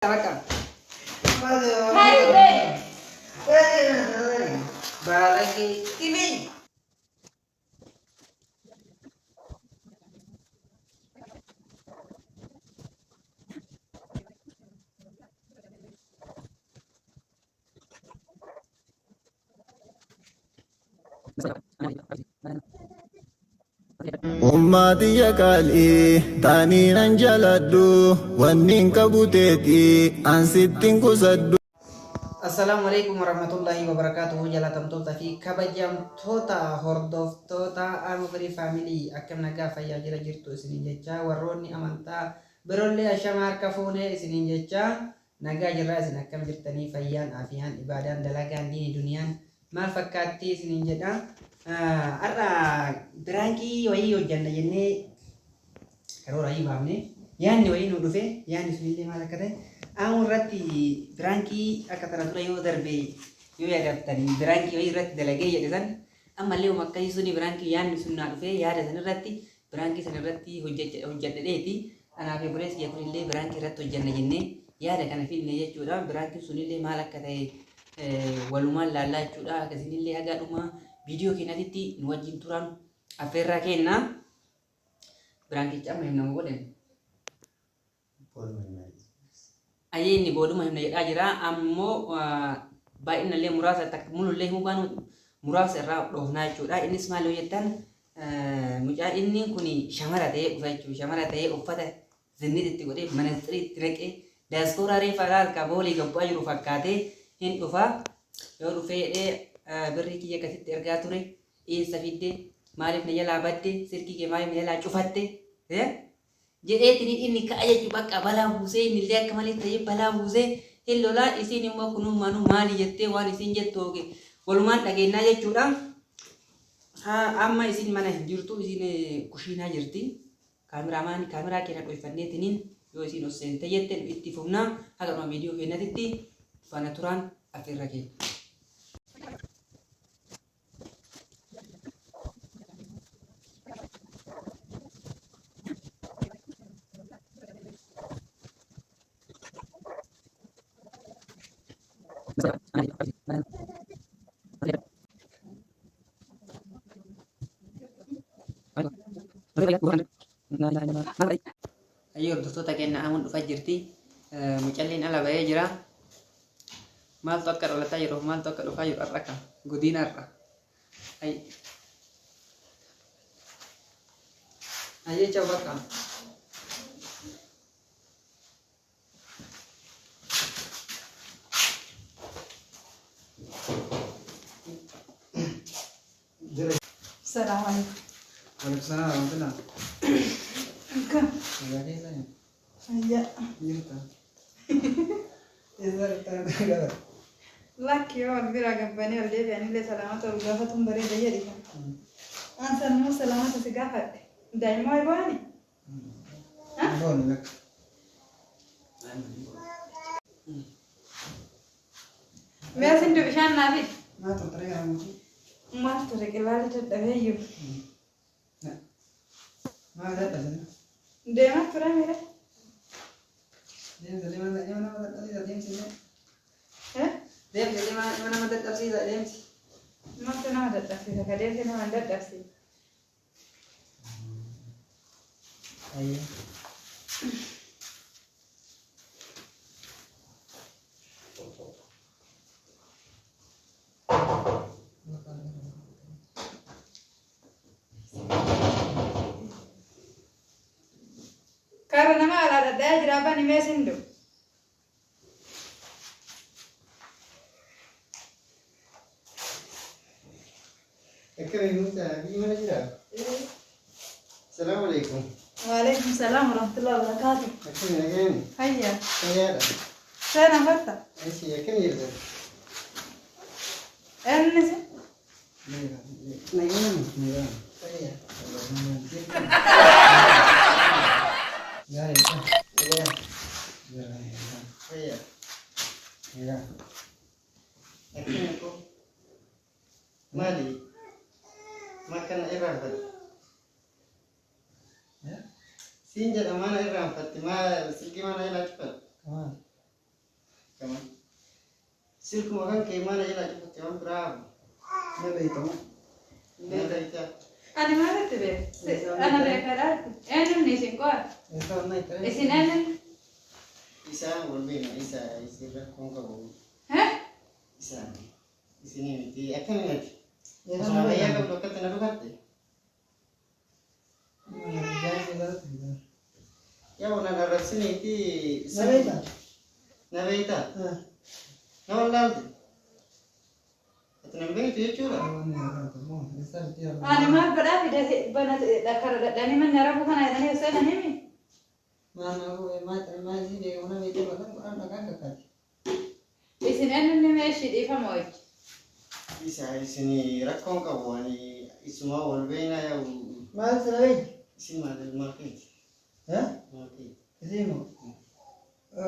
Bakka. Hari be. Balagi TV. Ummaatiyya qaalii taanii nan jaladhu wanni hin qabu teetii an sittin qusadhu. Assalaamu alaikum warahmatullahi wabarakatuhu. Jaalatamtoota fi kabajamtoota hordoftoota Amo Free Family, akkam nagaa fayyaa jira jirtu isiniin jecha, warroonni amantaa biroollee ashama harka fuunee isiniin jecha. Nagaa jirraa, isin akkam jirtanii? Fayyaan, afiyaan, ibaadaan, dalagaan, diini, duniyaan maal fakkaatti isiniin jedha. Har'a prankii wayii hojjanna jennee karoora wayii baafne, yaadni wayii nu dhufe. Yaadni sunillee maal akka ta'e, Aamu irratti prankii akka tana dura yoo darbe yoo yaadattan prankii wayii irratti dalagee jedhe san, ammallee uma akkasii suni prankii yaadni sun naa dhufe. Yaada san irratti prankii san irratti hojjedheeti anaa fi obboleessi kiyya kunillee prankii irratti hojjanna jennee yaada kana finne jechuudha. Prankiin sunillee maal akka ta'e walumaan laallaa jechuudha. Akkasiinillee haga dhuma viidiyoo keenyatitti nu wajjin turan affeerraa kenna. Prankicha amma himna moo godhen? Ayyee, inni booduma himna jedhaa jira. Ammoo baay'inallee muraasa takka mulullee himuu baanu muraasa irraa dhoofnaa jechuudha. Innis maal yoo jettan, mucaa inni kun shamara ta'ee dhufa jechuudha. Shamara ta'ee uffata zinnit itti godhee, manatsirii itti naqee, daaskooraa reefa harkaa boolee gabbaa jiru fakkaatee hin dhufa. Yoo dhufee jedhee, birrii kiyya akkasitti ergaa ture eessa fidde? Maaliif na jalaa badde? Silkii kee maaliif na jalaa cufatte? Jedheetiin inni ka'a jechuun bakka balaa buusee, inni illee akka malee ta'ee balaa buusee hin lolaa. Isiin immoo kunummaanuu maali jettee waan isiin jettu hooge walumaan dhageenyaa jechuudha. Amma isiin mana hin jirtu, isiin kushiinaa jirti. Kaameraamaanii kaameraa keenya dhoyfanneetiniin yoo isiin ol seente jette itti fufnaa. Haga dhuma viidiyoo keenyatitti faana turaan affeerra keenya. Ayyee, hordoftoota keenya, Amuun dhufaa jirti. Mucalliin ala bahee jira. Maaltu akka dhalataa jiru, maaltu akka dhufaa jiru har'a kan gudiin har'a. Ay. Ayyee, ciao bakka. Salaam alaikum. Waalaikum salaam warahmatullah. Akkam? Nagaa keessanii? Fayyaa. Jirta. Eessa dhuftaa? Lakki, yoo wal biraa gabbanii ol deebi'anillee salaamata wal gaafatuun bareeda jedhi kan. An sanummoo salaamata si gaafadhe. Daa'immoo ay baani? Booni lakka. Mee asin du bishaan naa fidi. Maa turtare yaa mucii? Maal ture, qilaali dadhabee iyyuu. Maa dadhabde? Deemaa ture mire. Deemsa illee nama dadhabsiisa deemsi illee. Eh? Deemsi illee nama dadhabsiisa deemsi. Maaltu nama dadhabsiisa? Ka deemsi nama hin dadhabsiisa. Ayyee. Kara nama alaa dhadhaa jira, bani mee sindu. Akkami Musa, biyyi mana jira? Salaamu alaikum. Waalaikum salaam warahmatullahi wabarakatuh. Akkami, nagayani? Fayyaa. Fayyaadha. Seena fatta. Eshi, akkami jirta? Eenyu si? Nagayani? Fayyaa. Gaariidha. Nagaya. Fayyaa. Nagaa. Akkami akkoo? Maali? Maa kana irraanfatte? Siin jedha, maana irraanfatte? Maa silkii mana ilaa cufatte? Maal? Silkuma kan kee mana jalaa cufatte waan biraa hafu. Na beekamu. Na beekta. Ani maalitti beeka? Ana beekadhaatti. Eenyuun isin qo'a? Eessa onnaa itti Isin eenyuun? Isaan wal beekna isa isin rakkoon qabu. Heh? Isaan isinii miti akkami ati? Eessa Osuma na fayyaa beekamu? qabdu akkatti na dhugatte. Yaa waan arrabsiniiti. Na beekta? Na beekta? Na wallaalte? Ati nan beektu jechuudha. Ani maal godhaa fide bana kara dhadhanii manni arabuu kana jedhanii osoo hin himi? Isin eenyuun ni meeshii dhiifama wajji? Isa isinii rakkoon qabu ani isuma wal beekna yaa'u Maal sira beekti? isin maal maal keeti? Maal keeti? Isimu.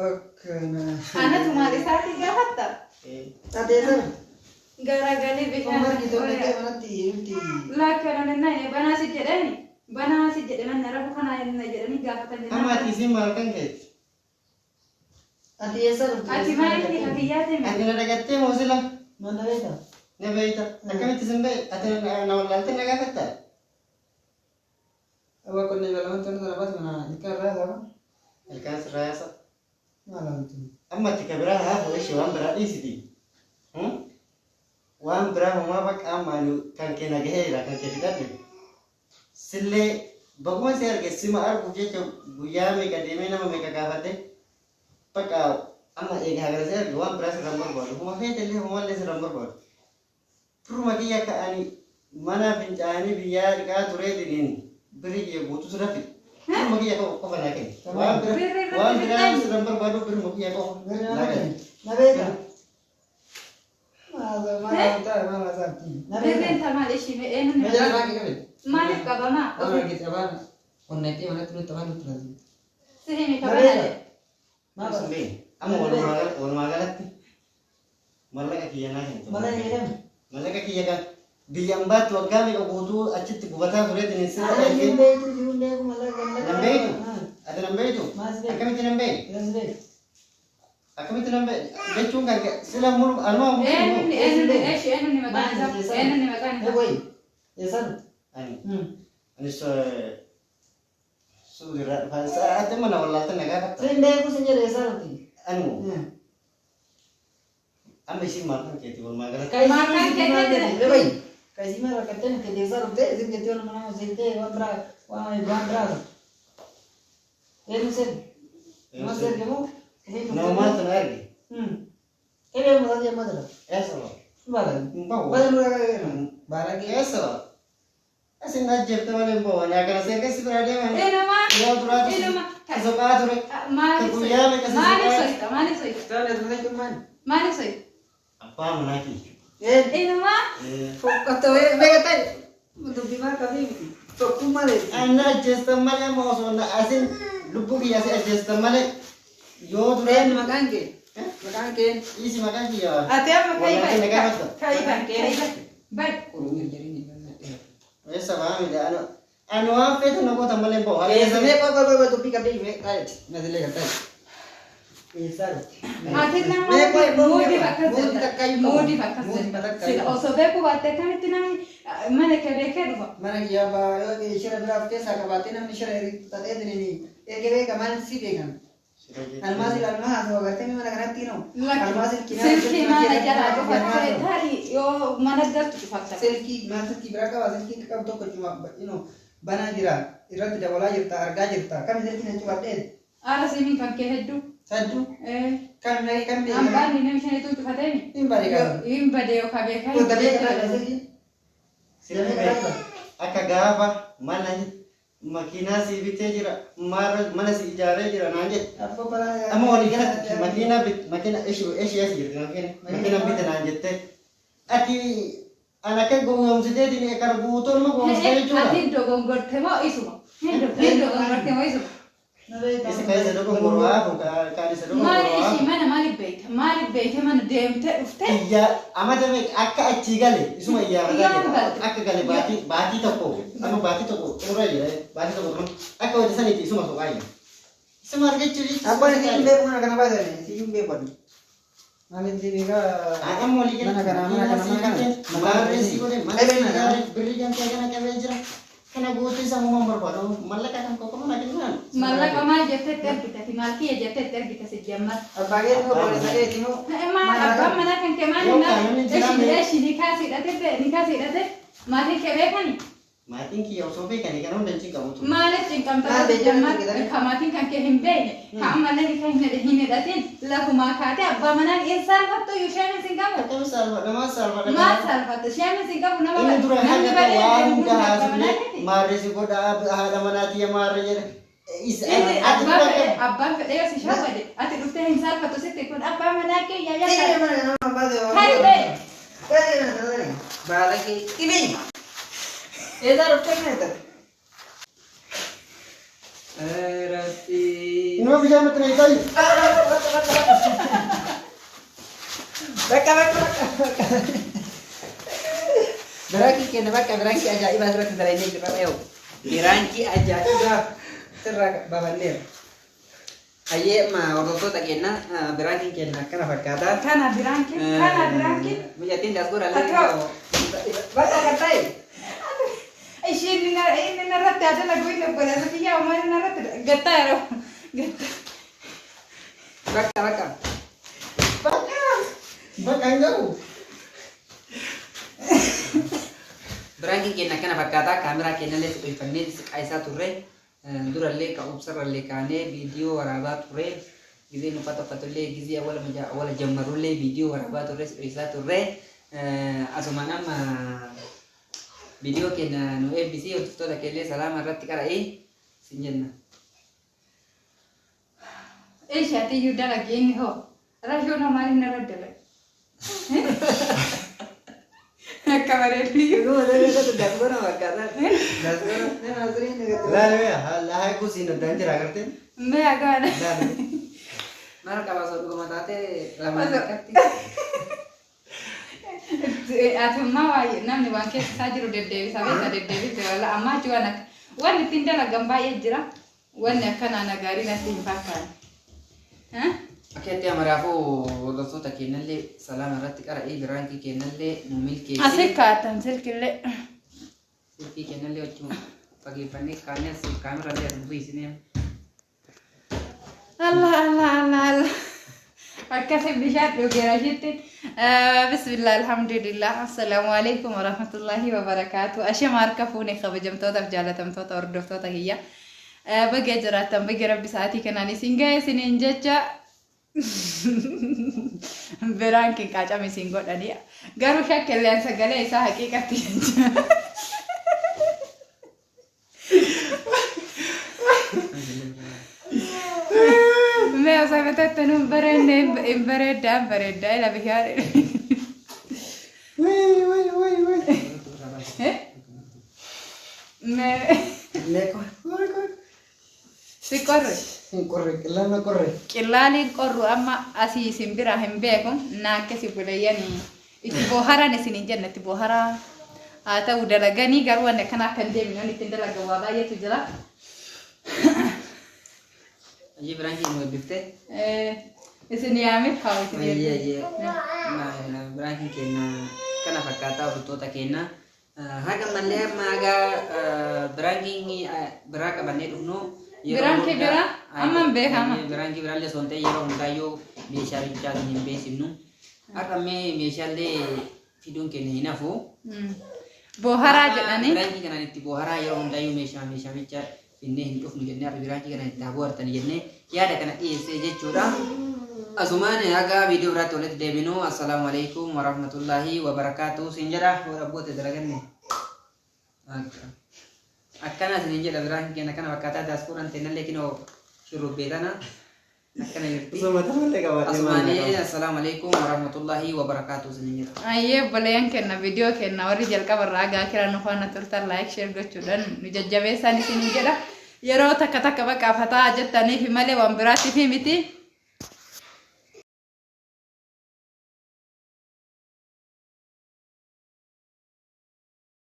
Akkana. Anatu maal isaatii gaafatta? Eh, Ati eessa? Garagalii bishaan. Omar kitoo dhaqee manatti nuti. Laakkaroon innaa banaa si jedhani banaa si jedhe manni arabuu kana jedhanii gaafatan Amma ati jennaan. isin maal kan keeti? Ati eessa dhufte? Ati maaliif hakiyyaate mi? Ati na dhagattee moo sila? Maal na beekta? Na beekta. Akkamitti isin beekta? Ati na wallaalte na gaafatta? Awwa qonnee bal'aan tola sana baas mana ilkaan irraa qaba. Ilkaan sirraa yaasa. Maal wanti? Amma ati ka biraa haafu ishee waan biraa dhiisiti. Waan biraa homaa bakka amma ani kan kee na gaheera kan kee fidadhe. Sillee bakkuma si arge sima arguuf jecha guyyaa meeqa deemee nama meeqa gaafadhe bakka amma eega hagana si arge waan biraa sirraan barbaadu. Homa feete illee homallee sirraan barbaadu. Firuma kiyya akka ani mana fincaanii biyyaa dhiqaa tureetiin birri kiyya guutuu sirra fide. Firuma kiyya qofa naa kenni. Waan biraa waan biraa sirraan barbaadu birruma kiyya qofa naa kenni. Na beekta? Maal maal ta'a maal haasa'ati? Na beekta? Birriin tamaa ishii eenyuun Meeshaa irraa qabe. maaliif qabamaa? Waan argite afaan qonnaa manatti nutti afaan nutti laatu. Si himi Na kabana beekta? Maal Sun beekna. Amma walumaa galatti mallaqa kiyya naa kennitu. Mana jedhame? Mallaqa kiyya kan biyya ambaatti waggaa meeqa guutuu achitti gubataa tureetiin sirra Ani ergee. hin beektu jiru hin beeku mallaqa mallaqa. Nan beektu? Ati nan beektu? Maal si beektu? Akkamitti nan beektu? Eessa si beektu? Akkamitti nan beektu? Jechuun kan sila muru anuma muru. Eenyuun eenyuun eeshi eenyuun maqaan isaa eenyuun maqaan isaa? Wai, eessa dhufte? Ani ani suudirraa dhufaa. Ati mana wallaalta na gaafatta. Sin beeku sin jedhe eessa dhufte? Ani amma isiin maal kan keeti walumaa galatti. Maal kan keeti? Kaisii maal rakkattee nuti eessa dhufte? Isin jettee waan mana seentee waan biraa waan waan biraa ta'u. Eenyu seen? Nama seen deemu? Nama maaltu na arge? Eebee musaa jemma jira. Eessa ba'a? Baala. Hin bahu. Baala nurra gaheera. Baala kee. Eessa ba'a? Asin ajjeefte malee hin bahu. Ani akkana seerga si biraa deeman. Eenyuma Yeroo duraatu eenyuma soqaa ture. maaliif Guyyaa meeqa si maaliif soqaa? soyita maaliif soyita Taa'ee asirra jechuun maaliif soyita? Abbaa manaa kiyya. Een. Eenyuma Fokkata meeqa ta'e? Dubbii maal qabee miti. Tokkummaa leessi. Anna ajjeestan malee amma osoo na asin lubbuu kiyya si ajjeestan malee yoo dura Een maqaan kee? Maqaan kee? dhiisi maqaan kiyya. Ati amma kayi Wallaahi na gaafatta. bayi kayi bayi kayi bayi. Eessa ba'a miti ani ani waan feete na gootan malee hin bahu. Eessa mee qoy qoy qoy dubbii qabdee mee taa'eeti. Masilee kan taa'e. Eessaa dhufte? Ati nama Mee qoy muudii akkas muudii jedha. takka iyyuu qabu. Muudii akkas Muudii jedha. takka Sila iyyuu. osoo beekuu baatte akkamitti namni mana kee beekee dhufa? Mana kiyyaa baa yoo shira biraaf keessaa qabaattee namni shira xaxee tiniin erga beeka maal si beekan? Almaasii almaa haasawaa gartee mana kanatti noo. Almaasii kinaa Silkii mana jalaa cufattee tarii yoo mana galtu cufatta. Silkii maal silkii biraa qaba silkii qabu tokko cuma ino banaa jira irratti dabalaa jirta argaa jirta kami silkii na cufadhee Haala siimiin kan kee hedduu. Saddu kam nagi kam beekaa Hambaan inni bishaan cufateemi. hin bade qaba. Hin bade yookaan beekaa. Kun damee kana silkii. Silkii beeka. Akka gaafa mana makiinaa si bitee jira mana si ijaaree jira naan jedhe. Abbaa balaa. Amma walii galatti makiinaa bit makiina ishee ishee as jirti makiina makiina bite naan jette. Ati ana akka gowwoomsiteetiin kan guutuu nama gowwoomsitee jechuudha. Ati dogongorte moo isuma? Hin dogongorte moo isuma? Isa kan isa dogongorwaa kan isa Maali dogongorwaa. ishii mana maaliif beekta? Maaliif beekte mana deemtee dhufte? Iyyaa amata meeqa akka achii gale isuma iyyaafataa Iyyaan jira. galte. Akka gale baatii baatii tokko amma baatii tokko xumuree jira baatii tokko xumuree akka hojii sanitti isuma soqaa jira. Isuma argachuu jechuudha. Abbaan isiin beeku mana kana baasanii isiin beeku. Maaliin si beekaa? Amma walii Mana kana, mana kana, mana kana. Maarree si godhe, mana ijaare, birrii kan kee kana qabee jira. Kana guutuu isa uumaan barbaadu mallaqa kan koo qofa na kennaan. Mallaqa maal jettee itti ergita? Ati maal kiyya jettee itti ergita si jammar? Abbaa keetii moo obboleessa keetii moo? Maal abbaan manaa kan kee maal Yoo himaa? kaanonni jiraanne- Eshi nikaa si hidhate nikaa si hidhate maatiin kee beekani? Maatiin kiyya osoo beekanii kana hunda hin cinqamu ture. Maaliif cinqamta Maal si beekani jammar? jedhani? Ka maatiin kan kee hin beekne ka ammallee nikaa hin hidhatin lafumaa kaatee abbaa manaan hin saalfattu iyyuu isheen sin qabu. Akkam saalfadha, maal saalfadha? Maal saalfattu isheen sin qabu nama Inni dura namni haga badee waan deemu hunda hunda abbaa haasofne manaa keeti. maarree si godha haadha manaatii maarree jedhe. Inni Ati abbaan dura fedhee abbaan fedhee yoo si shawwade ati dhuftee hin saalfattu sitti kun abbaa manaa kee yaa yaa Mana kana nama baate. Hari bee. Baala kee dhibee. Eessaa dhuftee kana taate? Rabbi. Inuma bishaan nutti na hiikayu. Bakka bakka bakka bakka. Biraankii kenna bakka biraankii ajaa'ibaa asirratti dalagnee jirra yoo. Biraankii ajaa'ibaa sirra babal'eera. Hayyee amma hordoftoota kenna biraankiin kenna akkana fakkaata. Kana biraankiin kana biraankiin. Mucattiin daasgoora illee. Atoo. Bakka kan ta'e. Isheen inni narratti haa dalagu inni obboleessa kiyyaa uumaan inni narratti gattaa yeroo gattaa. Bakka bakka. Bakka hin gahu. Biraankiin kenna akkana fakkaata. Kaameraa kennallee xixxoofannee siqaa turre. Durallee ka'umsarrallee kaanee viidiyoo waraabaa turre. Gizeen uffata uffatullee gizee awwala jammarullee viidiyoo waraabaa turre siqaa turre. Asumaan amma viidiyoo keenya nu eebbisii hordoftoota keellee salaama irratti qara'ee sin jenna. Ishee ati iyyuu dalagi inni hoo rashoon maaliif narra dalagi? Akka bareedu iyyuu. Laale haa kuusiin addaan jira agartee. Mee agaana. Laale. Maal qaba osoo dhuguma taate lamaan akkatti. Atummaa waayee namni waan keessa isaa jiru deddeebisa beekta deddeebise wala ammaa achi waan akka wanni ittiin dalagan baay'ee jira. Wanni akkanaa nagaarii natti hin fakkaanne. Akkeetti amaraafuu hordoftoota keenyallee salaama irratti qara'ee biraankii keenyallee nu milkeessi. Asi kaatan silkillee. Silkii keenyallee wajjin fageeffannee kaanee as kaameraallee as buisinee. Allah Allah Allah Allah. Akkasi bishaan dhugeera ishiitti. Bismillah alhamdulillah. Assalaamu alaikum warahmatullahi wabarakaatu. Ashama harka fuune kabajamtootaaf jaalatamtoota hordoftoota kiyya. Baga jiraattan baga rabbi sa'aatii kanaan isin ga'e isiniin jecha biraan qinqaacame isin godhanii. Garuu shakkilleen sagalee isaa haqiiqatti jecha. Mee osoo bitatte nun bareedne hin bareeddaa hin bareeddaa ila bishaan. Wii wii wii wii. Mee Mee qorre qorre. si qorre. Hin qorre qillaan qorre. Qillaaliin qorru amma asii isin biraa hin beeku naa akkasi buleeyyanii itti booharan isin hin jenne itti booharaa haa ta'u dalaganii garuu wanni akkanaa akka hin deemne wanni ittiin dalagan waa baay'eetu jira. Ayyee biraankii nu eebbiftee. Isin yaamit haa isin Ayyee ayyee. Biraankiin keenya kana fakkaataa hordoftoota keenya. Haga mallee amma haga biraankiin biraa qabannee dhufnu. Biraankii biraa? Amma hin beekama. Biraankii biraallee osoo hin ta'in yeroo hundaayyuu meeshaa bichaatiin hin beeksifnu. Har'a mee meeshaalee fiduun keenya hin hafu. Booharaa jedhanii. Biraankii kanaan itti booharaa yeroo hundaayyuu meeshaa meeshaa bicha finnee hin dhufnu jennee har'a biraankii kanaan itti haa bohaartani jennee yaada kana dhiyeessee jechuudha. Asumaan haga viidiyoo biraatti walitti deebinu assalaamu alaikum warahmatullaahi wabarakaatu siin jedha warra abboota dalaganne. Akkana isin jedha biraankii keenya kana fakkaataa daaskuudhaan ta'inallee kinoo shurrubbee tana akkana jirti. Osoo mataa malee qabaatee maal Asumaanii assalaamu alaikum warahmatullaahi wabarakaatu isin jedha. Ayyee obboleeyyan kenna viidiyoo kenna warri jalqaba irraa gaa kira nu faana turtan like share gochuudhaan nu jajjabeessaan isin jedha. Yeroo takka takka bakka afataa jettaniif malee waan biraatiif miti.